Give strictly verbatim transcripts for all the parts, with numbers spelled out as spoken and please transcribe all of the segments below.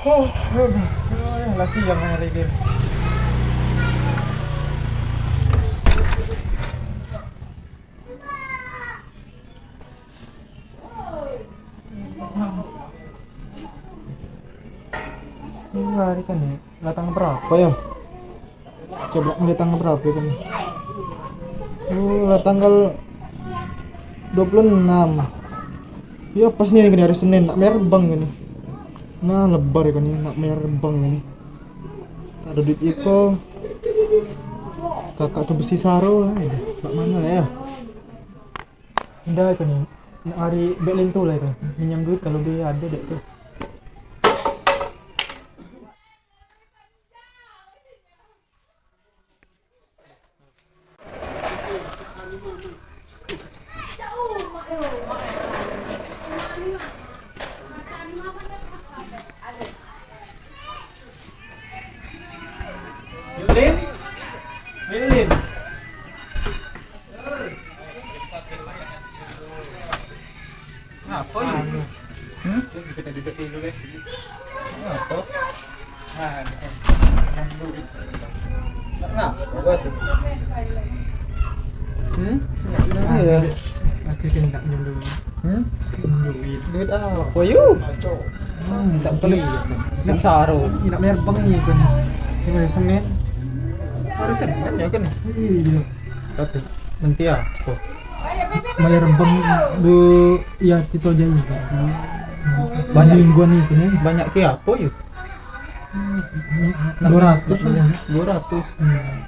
Oh, lah siang hari ini. Ini hari kan ya, lah tanggal berapa ya? Coba mulai tanggal berapa kan? Oh, lah tanggal dua puluh enam. Ya pas ni kan hari Senin, nak mayar bank kan. Nah, lebar kan ni, nak mayar bank kan. Tak ada duit iko. Kakak tu besi saro lah. Mak mana ya? Ndak kan ni. Nak hari bek lintu lah kan. Minjam duit kalau dia ada dek tu. Yulin, Yulin. Ngapo ni? Hmm? Ngapo? Nah, ngapo tu? Hmm? Iyo. Aku kan nak minjam duit. Hmm? Minjam duit. Duit apo, Yu? Hmm, tak beli. Sengsaro. Nak mayar bank ni kan. Hari Senin. Hari Senin ya kan? Iyo. Tapi nanti aku mayar bank du ya Tito Jaya. Banyak mingguan itu ni. Banyak ke apa ya? Dua ratus lah. Dua ratus. Hmm.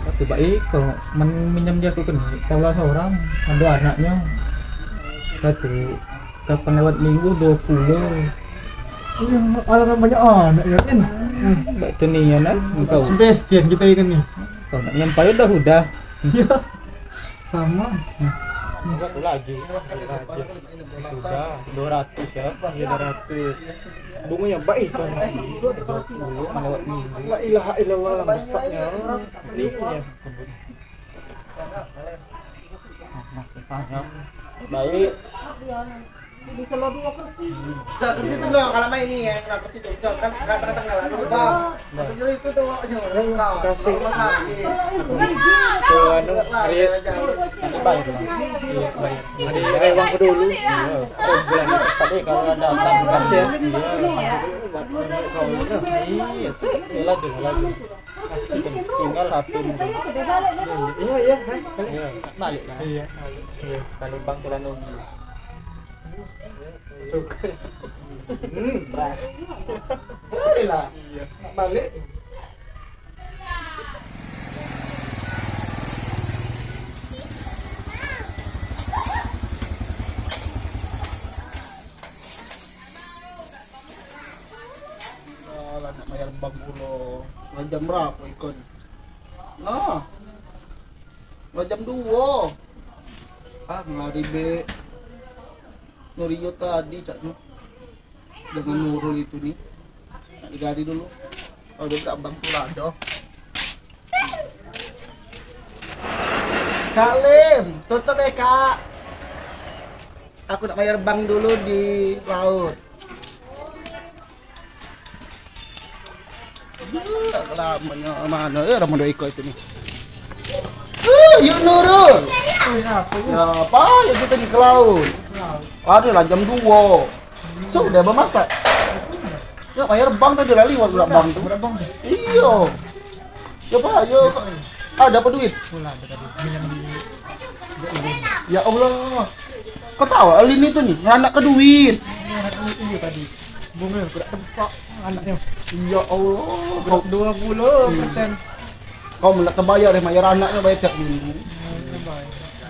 Waktu baik kalau men minjam dia aku kan. Tahu lah seorang ada anaknya. Satu kapan lewat minggu dua puluh. Iya, anak banyak anak ya kan. Baik tu ni ya nak. Engkau Sebastian kita ini nih. Kau nak nyampai udah udah. Iya. Sama. Satu lagi. Sudah dua ratus ya. Iya, dua ratus. Bunganya baik kan. Dua puluh lewat minggu. La ilaha illallah, besarnya. Ini ya. Baik. Ke situ dong, kalau main ni ya, kenapa situ? Kan kata-kata kalau lupa. Maksudnya itu tuh, ayo, lupa. Rumah sakit. Tuh, anu, Rit. Nanti bayar, Bang. Iya, bayar. Nanti bayar uang dulu. Iya. Oh, bulan ini. Tapi kalau ada tambah kasih ya. Iya. Iya, tuh. Iya, lagi, lagi. Tinggal H P. Iya, iya, balik. Iya, balik lah. Iya, balik. Iya. Kalau bang tu lalu. Suka. Hmm. Balik lah. Iya. Nak balik. Alah, nak bayar bank pulo. Lah jam berapo ikon? Nah. Lah jam duo. Ah, ngelari be. Nurio tadi caknyo. Dengan Nurul itu ni. Nak digari dulu. Oh, dia tak bank pulo ado. Kak Lim, tutup ya, Kak. Aku nak bayar bank dulu di laut. Lamanya mano ya, orang dua ikut itu ni. Uh, yuk Nurul. Oh, ya, apa, Yus? Ya, apa ya kita di ke laut? Ada lah jam duo. Sudah bemasak. Ya, bayar bank tadi lah liwat pula bank tu. Berapa bank tu? Iyo. Ya, apa? Yo. Ada apa duit? Pula ada tadi. Minjam di Ya Allah. Kau tahu Alin itu ni, anak ke duit. Iyo tadi. Bunga berat besar anaknya. Ya Allah. Dua puluh persen. Kau melak terbayar deh, bayar anaknya bayar tiap minggu.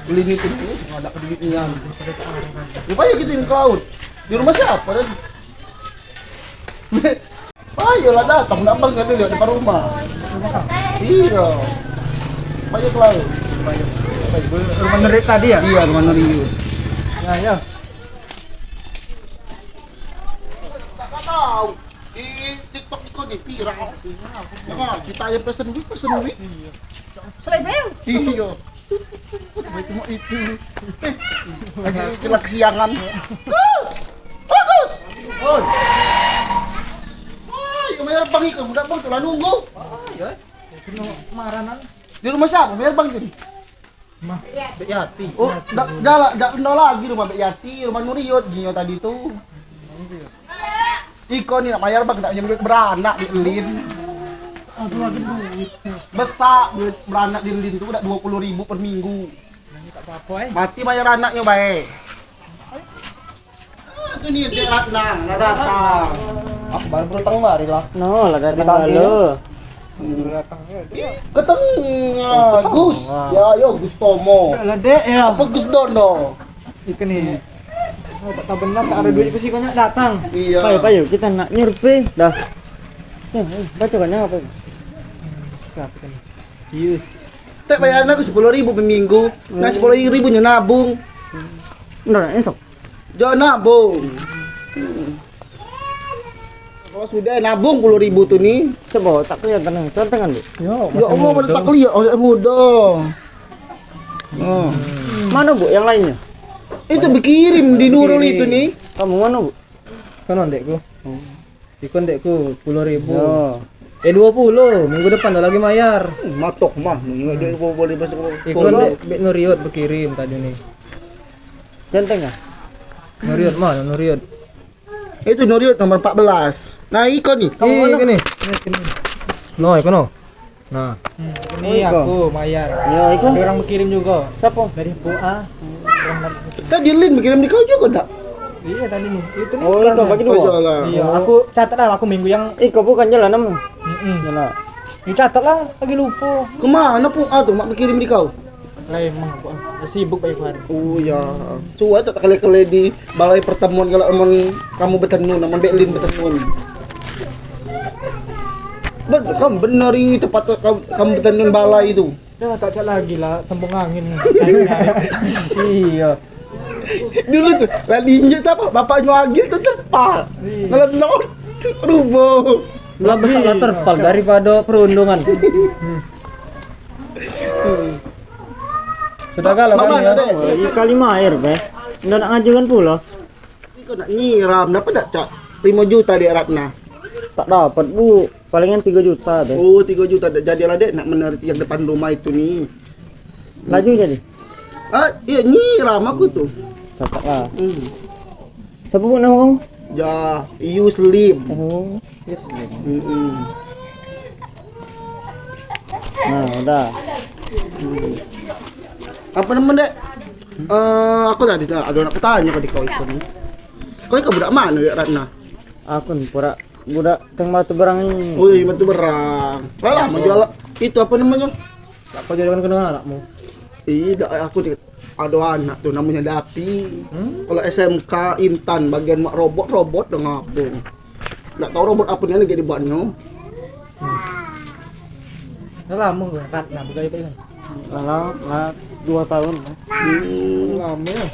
Alin itu ni, anak ke duit nian. Rupanya gitu ni ke laut. Di rumah siapa tadi? Ayolah datang, nak bang kami lihat depan rumah. Iya. Ayo ke laut. Rumah Nuri tadi ya? Iya, rumah Nuri. Ya, ya. Tak tahu. Di TikTok itu di viral. Ya, kita aja pesen duit, pesen duit. Iya. Selebel. Iya. Baik cuma itu. Lagi kena kesiangan. Gus. Bagus. Oi. Oi, mayar bang ikan, budak bang tu lah nunggu. Keno marah nang. Di rumah siapa? Mayar bang tu. Mah, Dek Yati. Oh, dak, dak, dak kenal lagi rumah Bek Yati, rumah Nuriot gini tadi tu. Iko ni nak mayar bang, dak nyambut beranak di Elin. Aduh, lagi duit. Besak duit beranak di Elin tu dak dua puluh ribu per minggu. Ini tak apa-apa, eh. Mati mayar anaknyo bae. Ah, tu ni Dek Ratna, lah datang. Aku baru berutang mari lah. No, lah datang baru. Ketemu Gus. Ya, yo Gus Tomo. Lah, Dek, ya. Apa Gus Dono? Ikan ni. Oh, tak tahu benar, tak ada duit ke sih, banyak datang. Iya. Payo, payo, kita nak nyurvei. Dah. Ya, eh, baca kan apa? Siapa kan? Yus. Tak bayar aku sepuluh ribu per minggu. Nah, sepuluh ribu nyo nabung. Ndak, entok. Jangan nabung. Kalau sudah nabung puluh ribu tu ni. Coba tak kelihatan ni, tantangan, Bu. Ya Allah, pada tak kelihatan awak muda. Oh. Mana, Bu, yang lainnya? Itu berkirim di Nurul itu ni. Kamu mana, Bu? Kan ndekku. Ikon ndekku sepuluh ribu. Yo. Eh, dua puluh, minggu depan dah lagi mayar. Matok mah, dua puluh masuk. Ikon ndek Bek Nuriot berkirim tadi ni. Ganteng ah? Nuriot mana Nuriot? Itu Nuriot nomor empat belas. Nah, ikon ni. Kamu mana? Ini, ini. No, ikon no. Nah. Ini aku mayar. Yo, ikon. Ada orang berkirim juga. Siapa? Dari Pua. Tadi Lin berkirim di kau juga dak? Iya, tadi ni. Itu ni. Oh, itu bagi dua. Iya, aku catat lah aku minggu yang Iko bukan jalan, Am. Heeh. Jalan. Ni catat lah, lagi lupa. Kemana Pua tu mak berkirim di kau? Lah emang aku sibuk bae hari. Oh ya. Suai tak kele-kele di balai pertemuan kalau emang kamu betenun, amun Bek Lin betenun. Ben, kamu bener i tempat kamu, kamu betenun balai itu. Dah tak ada lagi lah, tembung angin. Iya. Dulu tu lah diinjek siapa? Bapaknya Agil tu terpal. Iya. Ngelenot. Rubuh. Lah besar lah terpal daripada perundungan. Sudah galau kan ya? Kali maer be. Ndak nak ngajukan pulo. Iko nak nyiram, dapat dak, Cak? Lima juta Dek Ratna. Tak dapat, Bu. Palingan tiga juta deh. Oh, tiga juta dak jadilah, Dek, nak mener tiang depan rumah itu ni. Laju jadi? Ah, iya nyiram aku tu. Cakap lah. Hmm. Siapa, Bu, nama kamu? Ya, Ius Lim. Oh, Ius Lim. Mm-mm. Nah, udah. Hmm. Apa nama, Dek? Eh, aku tadi tak ada nak bertanya ke kau itu ni. Kau ikut budak mana, Dek Ratna? Aku ni pura budak teng batu berang ni. Oh, iya, batu berang. Lah lama jual itu apa namanya? Tak kau jual dengan anakmu. Iya, dak, aku cek ada anak tu namanya Dapi. Hmm? Kalau S M K Intan bagian mak robot, robot dah ngabung. Dak tahu robot apa ni lagi dibuatnya. Hmm. Dah lama ke Ratna begawe ni? Lah, lah dua tahun lah. Hmm. Lama ya.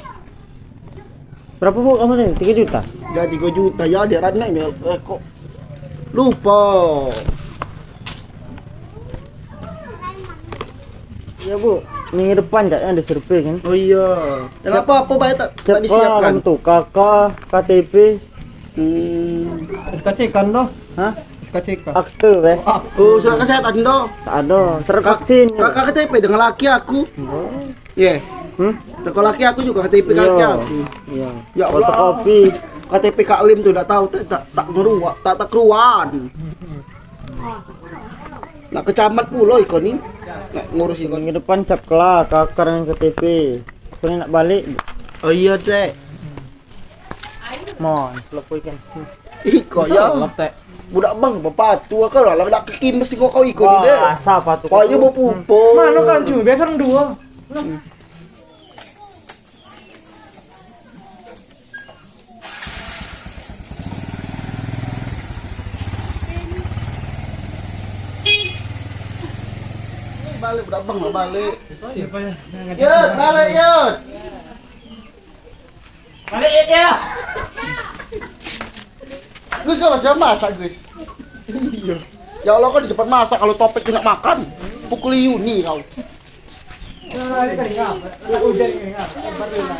Berapa, Bu, kamu tadi? Tiga juta? Ya, tiga juta ya, Dek Ratna ni. Eh, kok lupa. Ya, Bu, minggu depan caknya ada survei kan? Oh iya. Yang apa-apa baik tak, tak disiapkan? Kamu tu, K K, K T P. Hmm. S K C kan dah? Hah? S K C kan. Akte, be. Oh, surat kesehatan dah? Tak ada. Surat vaksin. K K K T P dengan laki aku. Oh. Ye. Hmm? Teko laki aku juga K T P kaki aku. Iya. Ya Allah. Fotokopi. K T P Kak Lim tu dak tahu tak tak tak ngeruak, tak tak keruan. Nak ke camat pulo iko ni. Nak ngurus iko. Minggu depan cap kelar kakar dengan K T P. Aku ni nak balik. Oh iya, Dek. Mon, selok ikan. Iko ya. Budak bang bepatu aku lah nak ke kimes iko kau iko ni, Dek. Wah, siapa tu? Payu bepupo. Mano kan cuma biasa orang dua. Balik budak bang lah balik. Yud, balik Yud. Balik Yud ya. Gus, kau lah jangan masak, Gus. Iya. Ya Allah, kau cepat masak kalau Topik tu nak makan. Pukul Yuni kau. Nah, ini tadi ngap. Udah ini ngap. Baru lah.